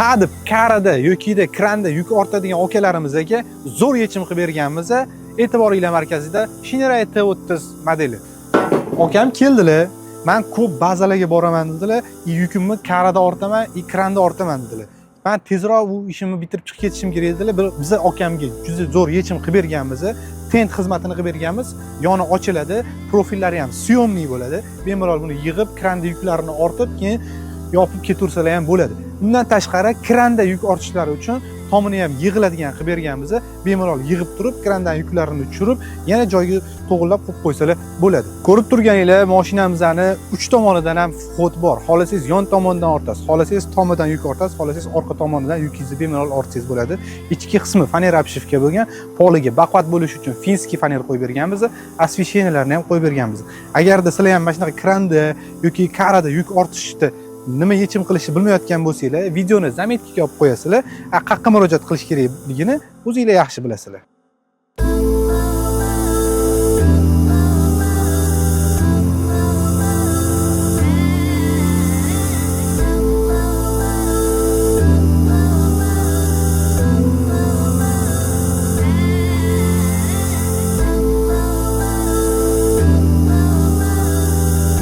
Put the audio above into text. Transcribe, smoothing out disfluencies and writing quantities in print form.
Ha deb karada yokida kranda yuk ortadigan akalarimizga zo'r yechim qilib berganmiz. E'tiboringlar markazida Shineray T30 modeli. Akam keldilar. "Man ko'p bazalarga boraman", dedilar. "И yukimni karada ortaman, и kranda ortaman", dedilar. "Man tezroq bu ishimni bitirib chiqib ketishim kerak", dedilar. Biza akamga juda zo'r yechim qilib berganmiz. Tent xizmatini qilib berganmiz. Yoni ochiladi, profillari ham съёмный bo'ladi. Bemalol buni yig'ib, kranda yuklarini ortib, keyin yopib ketaversalar ham bo'ladi. Undan tashqari kranda yuk ortishlari uchun tomini ham yig'iladigan qilib berganmiz. Bemalol yig'ib turib, krandan yuklarini tushirib, yana joyiga to'g'irlab qo'yib qo'ysalar bo'ladi. Ko'rib turganinglar, mashinamizni uch tomonidan ham вход bor. Xohlasangiz, yon tomondan ortasiz, xohlasangiz, tomidan yuk ortasiz, xohlasangiz, orqa tomonidan yukingizni bemalol ortsangiz bo'ladi. Ichki qismi faner обшивка bo'lgan, poliga baquvvat bo'lishi uchun финский faner qo'yib berganmiz, освещения larni ham qo'yib berganmiz. Agarda sizlar ham mana shunaqa kranda yoki karada yuk ortishda nima yechim qilishni bilmayotgan bo'lsanglar, videoni заметка ga olib qo'yasizlar, qayerqa murojaat qilish kerakligini o'zinglar yaxshi bilasizlar.